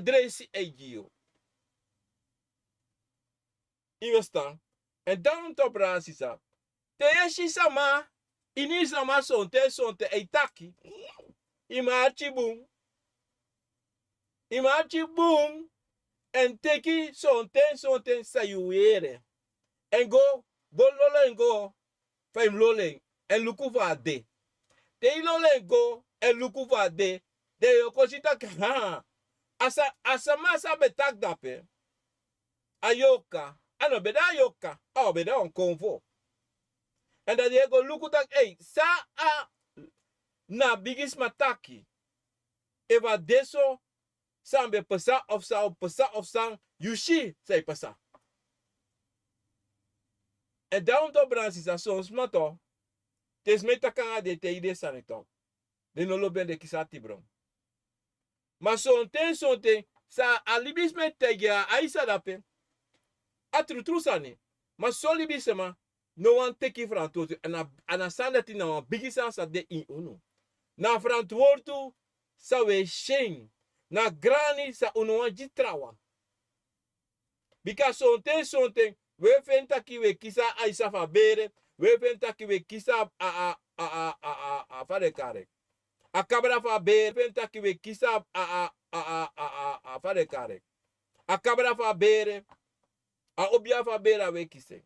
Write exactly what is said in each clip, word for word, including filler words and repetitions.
Tresi e gi yu. Yu e ferstan? Èn dan un topu, brada sisa. Te yu e si sama, ini sama sonten sonten e taki, yu mu arki bun. Yu mu arki bun. Èn teki sonten sonten san yu yere. Èn go, go lolo en go fa yu mu lolo en, èn luku fa a de. Te yu lolo en go èn luku fa a de, dan yu o kon si taki, ha, a sa, a sama san a be taki dape, a yoka, a no be de a yoka, a o be de wan konfo. Èn dan den e go luku taki, ei, san a na a bigisma taki, efu a de so, san be pasa of san o pasa of san, yu si san e pasa. Èn dan un topu, brada sisa, son sma toku, te sma e taki anga den, te yu de sani toku, den no lobi en, den kisi ati bron. Ma sonten sonten san a libisma e taigi, a Aisa dape, a trutru sani. Ma son libisma no wani teki frantwortu. A na, a na sani dati na wan bigi sani san de ini unu. Na frantwortu san wi e si en. Na grani san un no wani gi trawan. Bika sonten sonten wi e feni taki wi e kisi a Aisa fu a bere, wi e feni taki wi e kisi a, a, a, a, a, a, a, fa den e kari en, a kabra fu a bere, wi e feni taki wi e kisi a, a, a, a, a, a, a, fa den e kari en, a kabra fu a bere, a obia fu a bere, a wi e kisi en.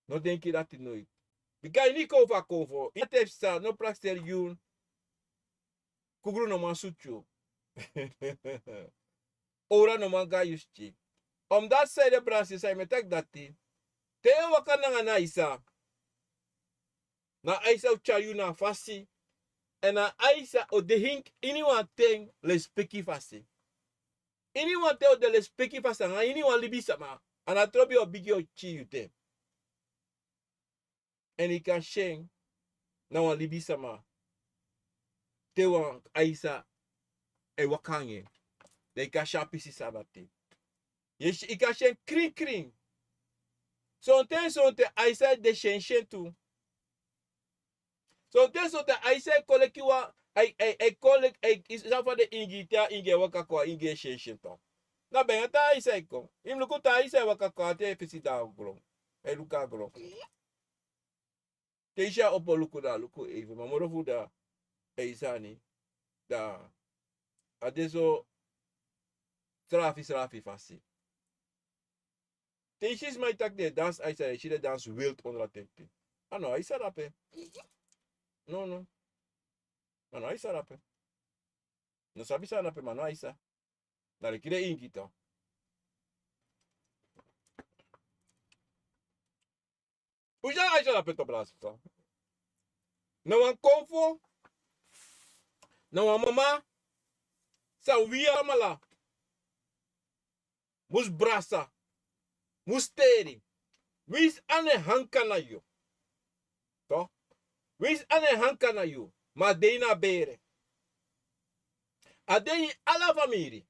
No denki dati noiti. Bika ini kon fu a konfo, ini a tefsa, no prakseri yu. Kugru no man sutu yu. Owra no man gi yu siki. Omdati san ede, brada sisa, san yu mu e taki dati. Te yu e waka nanga na Aisa, na Aisa o tyari yu na a fasi. Èn na Aisa o de ini wan ten lespeki fasi. Ini wan ten o de lespeki fasi anga ini wan libisma. A na trobi o bigi o kisi yu ten. Èn yu kan si en na wan libisma. Te wan Aisa e waka anga en, dan yu kan si a pisi san dati. Yu e si, yu kan si en krin krin. Sonten sonten Aisa e de senseni tu. Sonten sonten Aisa e kon leki wan, ai, ai, ai kon leki, ai, i sabi fa den ingi, te a ingi e waka kon, a ingi e senseni tu. Na ben a tan Aisa e kon. Yu mu luku te Aisa e waka kon, a ten e fesi dan a gron. E luku a gron. Te yu si a opo luku, dan a luku even, ma moro fu dan e sani, dan a de so srafi srafi fasi. Te yu si sma e taki den e dansi Aisa, yu e si den dansi wild ondro a ten. A no Aisa dape. No, no. A no Aisa dape. No sabi san dape, ma no Aisa. Na leki den ingi tu. Un si a Aisa dape tu, brada sisa. Na wan konfo, na wan mama san wi alamala mus brasa, mus teri. Winsi a no e hanka na yu. Toch? Winsi a no e hanka na yu, ma a de ini a bere. A de ini ala famiri.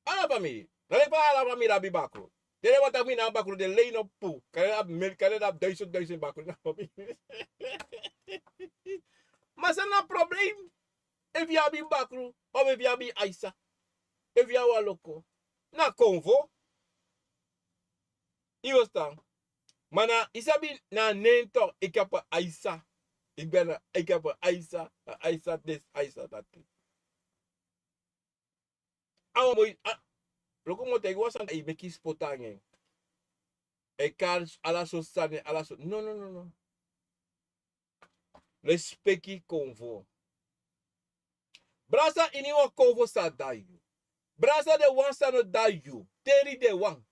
Ala famiri. Na leki fa ala famiri abi bakru. Te den wani taki mi na bakru, den lei no puu. Kande den abi mil, kande den abi duizend, duizend bakru na famiri. Ma san na problem? Efu yu abi bakru, of efu yu abi Aisa, efu yu abi wan loko, na konfo. Yu e ferstan? Ma na, yu sabi, na a nen tu, ik heb een Aisa. Ik ben een, ik heb een Aisa, een Aisa dit, Aisa dat. A wan moi, a, luku, mi o taigi wan sani, yu meki spot anga en. Yu e kari ala sortu sani, ala sortu. No, no, no, no. Lespeki konfo. Brasa, ini wan konfo san a de na yu. Brasa, den wan san no de na yu, teri den wan.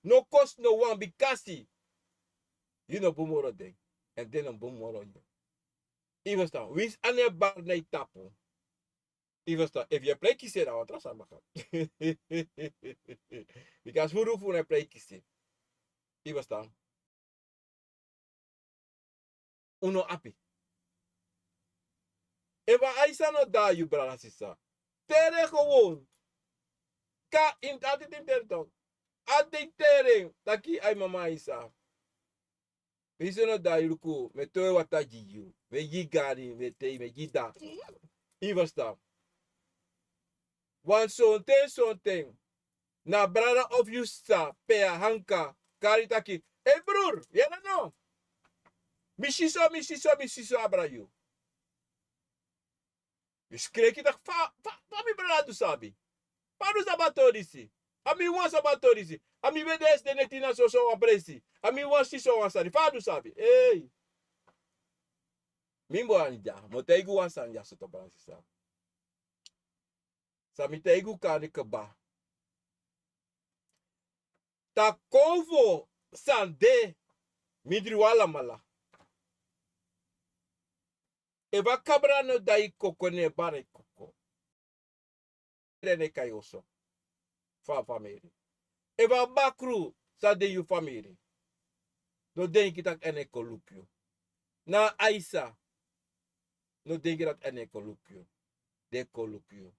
No kosi no wan, bikasi yu no bun moro den, èn den no bun moro yu. Yu e ferstan? Winsi a no e bari na yu tapu. Yu e ferstan? Efu yu e prei kisi, dan wan tra sani baka. Bikasi furu fu unu e prei kisi. Yu e ferstan? Un no abi. Efu a Aisa no de na yu, brada, sisa, teri en gewoon. Kan yu ati tin teri tu. Ati teri en, taki: Ai, mama Aisa, winsi no de na yu, luku, mi e towe wataa gi yu, mi e gi yu gari, mi e tei, mi e gi yu dati. Yu e ferstan? Wan sonten sonten na brada of yu sisa pe a hanka kari taki: "Ei brur, yere no. Mi si so, mi si so, mi si so abra yu." Yu skreki taki: "Fa, fa, fa mi brada du sabi? Fa du sabi a tori disi? A mi wan sabi a tori disi. A mi ben de esi den neti na soso wan presi. A mi wan si so wan sani. Fa du sabi?" Ei. Mi boi, a ini dya. Mi o taigi wan sani dya so, to, brada, sisa. San mi taigi un kande kaba. Takonfo san de mindri un alamala. Efu a kabra no de a yu koko, ne en bari a yu koko. Den e kai oso fu a famiri. Efu a bakru san de yu famiri, no denki taki en e kon luku yu. Na Aisa, no denki taki en e kon luku yu. Den e kon luku yu.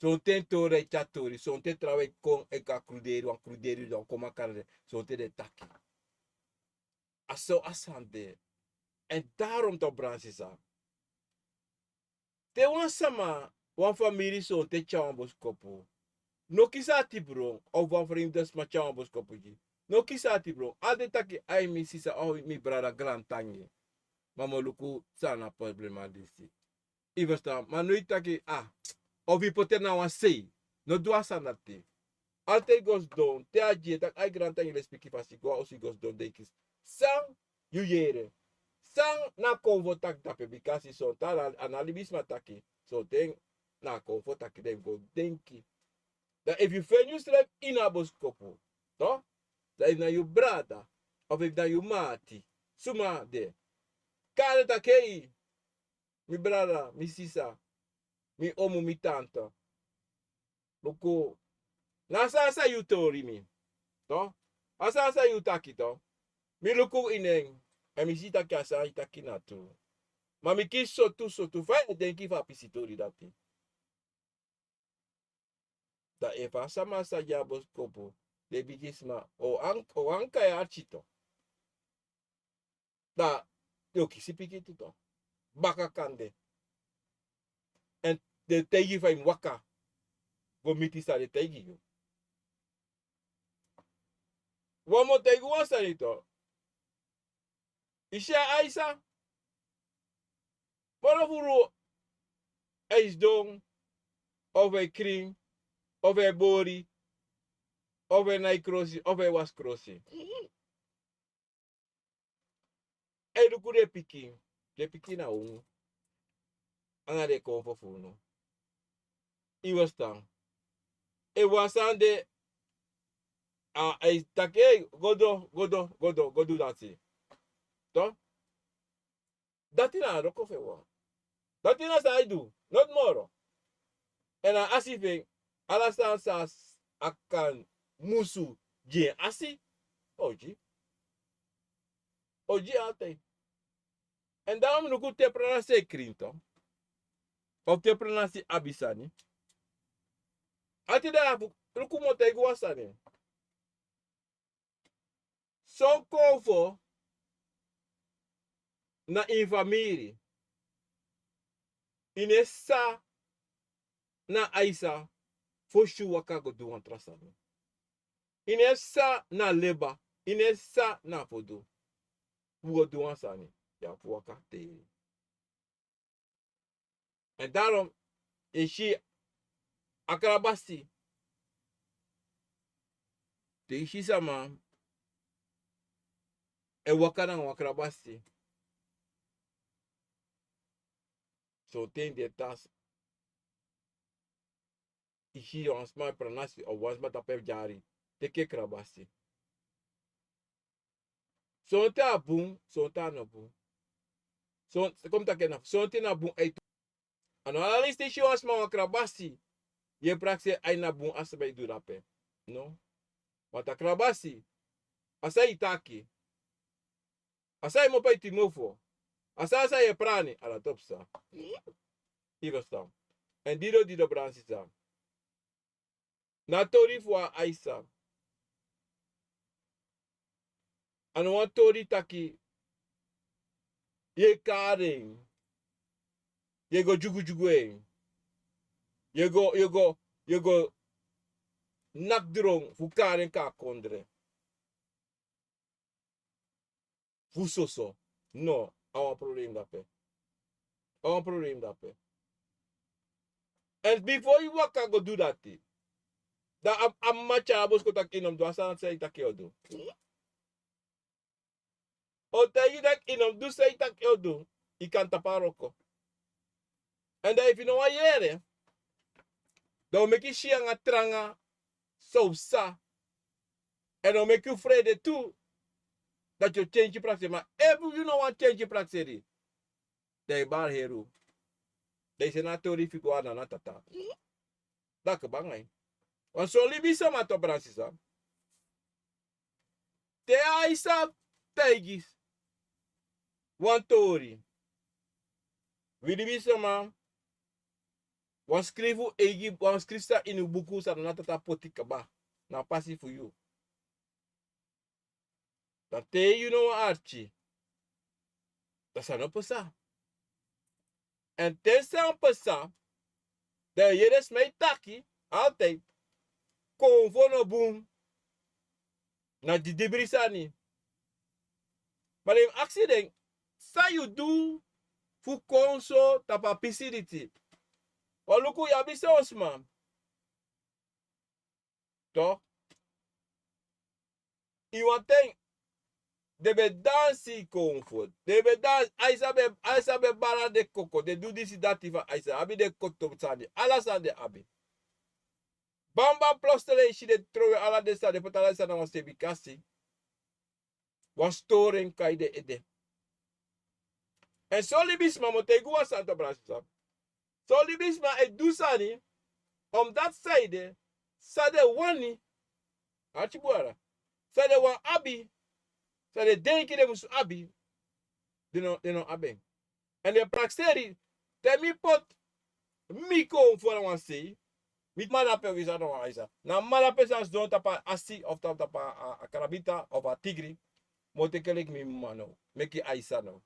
Sonten tori e tyari tori, sonten trawan e kon, e kon a kruderi, wan kruderi, dan kon makandra, sonten den e taki. A so a sani de. Èn daarom, to, brada, sisa, te wan sama, wan famiri sonten tyari wan boskopu, no kisi ati bron, of wan fremde sma tyari wan boskopu gi. No kisi ati bron. Ala den taki: "Ai, mi sisa, o mi brada, grantangi. Ma mi o luku san na problema disi." Yu ferstan? Ma no yu taki: "Ah, of yu poti en na wan sei." No du a sani dati. Altèit go sidon, te a gi en, taki: "Ai, grantangi, lespeki fasi, go a osu, go sidon, denki san yu yere. San na konfo taki dape?" Bikasi sonten a na libisma taki. Sonten na konfo taki, den go denki. Dan efu yu feni yusrefi ini a boskopu, to, dan efu na yu brada, of efu na yu mati, suma de, kari taki: "Ei, mi brada, mi sisa, mi omu, mi tanta. Luku, na a sani san yu tori mi, to. A sani san yu taki, to. Mi luku ini en, èn mi si taki a sani yu taki na tru. Ma mi kisi sotu sotu, fa yu e denki fu a pisitori dati?" Dan efu a sama san de a boskopu, den bigisma, o an-, o anka yu arki, to. Dan yu o kisi pikin tu, to. Baka kande. Èn den taigi yu fa yu mus waka go miti san den taigi yu. Wan mi o taigi wan sani, to. Yu si a Aisa, moro furu, a e sidon, of a e krin, of a e bori, of a e nai krosi, of a e wasi krosi. A e luku den pikin, den pikin na unu, anga den konfo fu unu. Yu ferstan? Efu wan sani de, a, a e taki: "Ei, go du, go du, go du, go du dati." To? Dati na a wroko fu en wawan. Dati na san a e du, noti moro. Èn a asi fu en, ala sani san a kan musu gi en asi, a o gi. A o gi altèit. Èn dan mi luku te pranasi e krin, to, of te pranasi abi sani. Ati dan a fu luku, mi o taigi wan sani. Son konfo na ini famiri. Yu no e sa na Aisa fosi yu waka go du wan tra sani. Yu no e sa na leba, yu no e sa na fodu. Fu go du wan sani, yu abi fu waka te. Èn daarom yu e si a krabasi. Te yu si sama e waka nanga wan krabasi, sonten den e tan, yu si wan sma e pranasi, of wan sma tapu e dyari, teki krabasi. Sonten a bun, sonten a no bun. Son-, kon mi taki en na, sonten na bun, ete. A no ala leisi te yu si wan sma wan krabasi, yu e prakseri a ini a bun a sma e du dape. No. Want a krabasi, a san yu taki, a san yu mopo e timofo, a san, a san yu e prani, ala topu sa. Yu ferstan? Èn dido, dido, brada, sisa. Na tori fu a Aisa. A no wan tori taki yu e kari en, yu e go dyugudyugu en. Yu e go, yu e go, yu e go naki dron fu kari en kon a kondre. Fu soso. No, a wan problem dape. A wan problem dape. Èn bifo yu waka go du dati, dan a, a mama tyari a boskopu taki yu no mus du a sani san yu taki yu o du. O taigi yu taki yu no mus du san yu taki yu o du, yu kan tapu a wroko. Èn dan efu yu no wani yere, dan o meki yu si yu anga tranga san o psa. Èn o meki yu frede tu dati yu o kenki prakseri. Ma efu yu no wani kenki prakseri, dan yu bari heri unu. Dan yu seni a tori fu go na Nana Tata. Daki banga yu. Wan son libisma, to, brada, sisa. Te Aisa taigi wan tori, wi libisma, wan skrifi wan eigi, wan skrifi san ini wan buku san Nana Tata poti kaba na a pasi fu yu. Dan te yu no wani arki, dan san no pasa. Èn te san pasa, dan yu yere sma e taki altijd: Konfo no bun. Na didibri sani. Ma den mus aksi den: San yu du fu kon so tapu a pisi disi? Wan luku, yu abi son sma, to, ini wan ten den ben dansi konfo. Den ben dansi, Aisa ben, Aisa ben bari den koko, den du disi dati fu Aisa, abi den koto sani, ala sani den abi. Bamba, plotseling yu si den trowe ala den sani, den poti ala den sani na wan se, bika wan storing kon na den ede. Èn son libisma, mi o taigi wan sani, to, brada, sisa. Son libisma e du sani omdat san ede, san den wani, arki bun, san den wani abi, san den denki den musu abi, den no, den no abi en. Èn den prakseri, te mi poti mi konfo na wan sei, mi madape, wi sa na wan Aisa. Na madape san sidon tapu a asi of tapu, tapu a, a, a karabita of a tigri, mi o teki en leki mi mama now, meki Aisa now.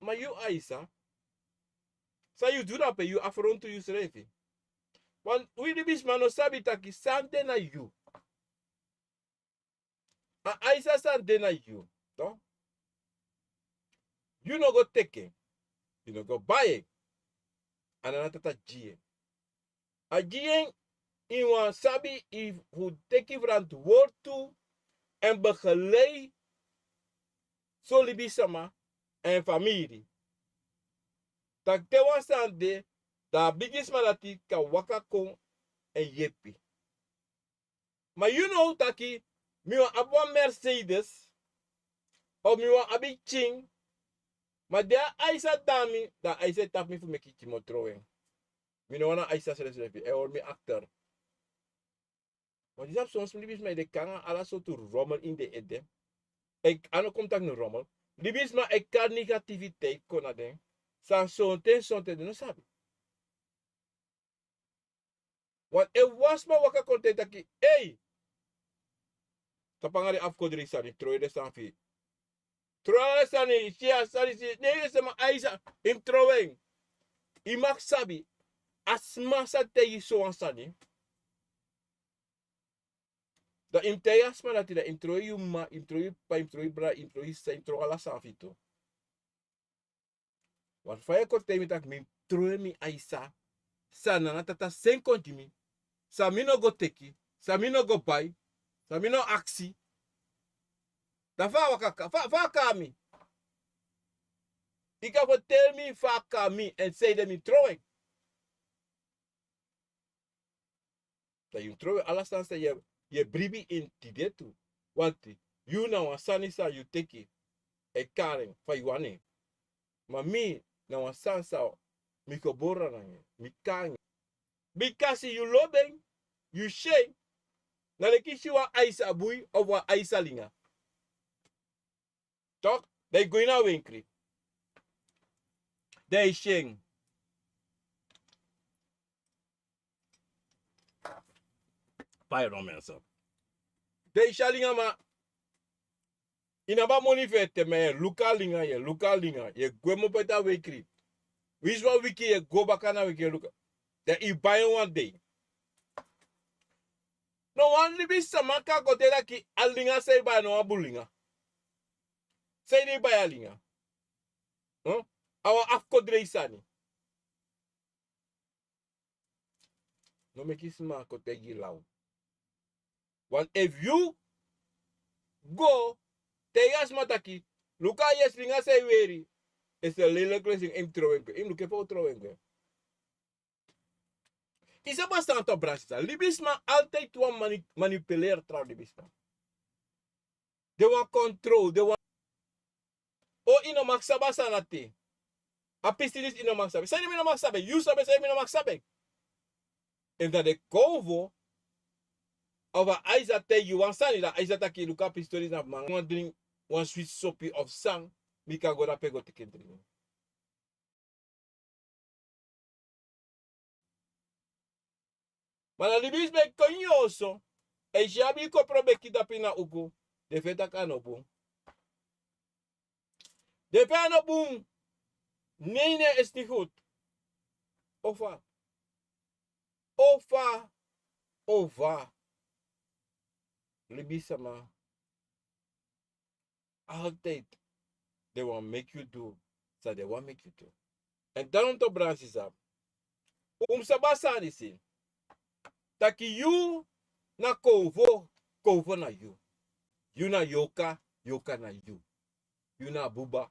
Ma yu Aisa, san yu du dape, yu afrontu yusrefi. Want wi libisma no sabi taki san de na yu. A Aisa san de na yu, to, yu no go teki en, yu no go bai en, a Nana Tata gi en. A gi en, yu wani sabi efu yu teki verantwoord tu èn begeleid son libisma èn famiri. Taki te wan sani de, dan a bigisma dati kan waka kon èn yepi. Ma yu now taki: Mi wani abi wan Mercedes, of mi wani abi pikin. Ma di a Aisa tan mi, dan Aisa e tapu mi fu meki pikin, mi o trow en. Mi no wani a Aisa srefsrefi e hori mi achter. Want yu sabi, son libisma e de kon nanga ala sortu rommel ini den ede. A no kon taki no rommel. Libisma e kari negativiteit kon na den. San sonten, sonten den no sabi. Want efu wan sma waka kon taigi taki: Ei, tapu nanga den afkodrei sani, trowe den sani fu yu. Trowe ala sani, si a sani, si, ne yu e sma Aisa, yu mus trowe en. Yu mag sabi, a sma sa taigi yu sowan sani, dan yu mus taigi a sma dati, dan yu mus trowe yu mama, yu mus trowe yu p'pa, yu mus trowe yu brada, yu mus trowe yu sisa, yu mus trowe ala sani fu yu tu. Want fa yu e kon taigi mi taki mi mus trowe mi Aisa, san Nana Tata seni kon gi mi, san mi no go teki, san mi no go bai, san mi no aksi. Dan fa a waka, fa, fa a kon na mi? Yu kan ferteri mi fa a kon na mi èn sanede mi mus trowe en. Dan yu mus trowe ala sani san yu e, yu e bribi ini tide tu. Want yu na wan sani san yu teki, e kari en fa yu wani en. Ma mi na wan sani san mi gebore nanga en, mi kon nanga en. Bikasi yu lobi en, yu si en, na leki yu si wan Aisa bui of wan Aisa linga. Toch, dan yu go ini a wenkri. Dan yu si en. Pardon, mensen. Dan yu si a lingaman. Yu no abi a moni fu ete, ma yu e luku a linga, yu e luku a linga, yu e gwe kmopo ete a wenkri. Winsi wan wiki yu e go baka na wiki e luku. Dan yu bai en wan dei. No wan libisma kan go de taki a linga san yu bai a no wan bun linga. San yu bai a linga. A wan afu kon drei sani. No meki sma kon taigi yu law. Want efu yu go taigi a sma taki, luku a yesi linga san yu weri. Esi a leleki lesi linga, yu mus trow en gwe. Yu mus luku efu a o trow en gwe. Yu sabi a sani tu, brada, sisa. Libisma altijd wani manipuleri trawan libisma. Den wani control, den wani. O, yu no mag sabi a sani dati. A pisi disi yu no mag sabi. San yu no mag sabi? Yu sabi san yu no mag sabi. Efu na den konfo, of a Aisa taigi yu wan sani, dan Aisa taki luku a pisi disi na fu mi, mi wani dringi wan switi sopi of san, mi kan go drape go teki en dringi. Ma na libisma e kon ini yu oso, èn yu si a bigi kopro beki tapu ini a uku, den feti taki a no bun. Den feti a no bun. Nei, nei, is niet goed. Ofa. Ofa. Ofa. Libisma. Altijd den wani meki yu du san den wani meki yu du. Èn dan un to bransi san. Un mus sabi a sani disi. Taki yu na konfo, konfo na yu. Yu na yorka, yorka na yu. Yu na buba,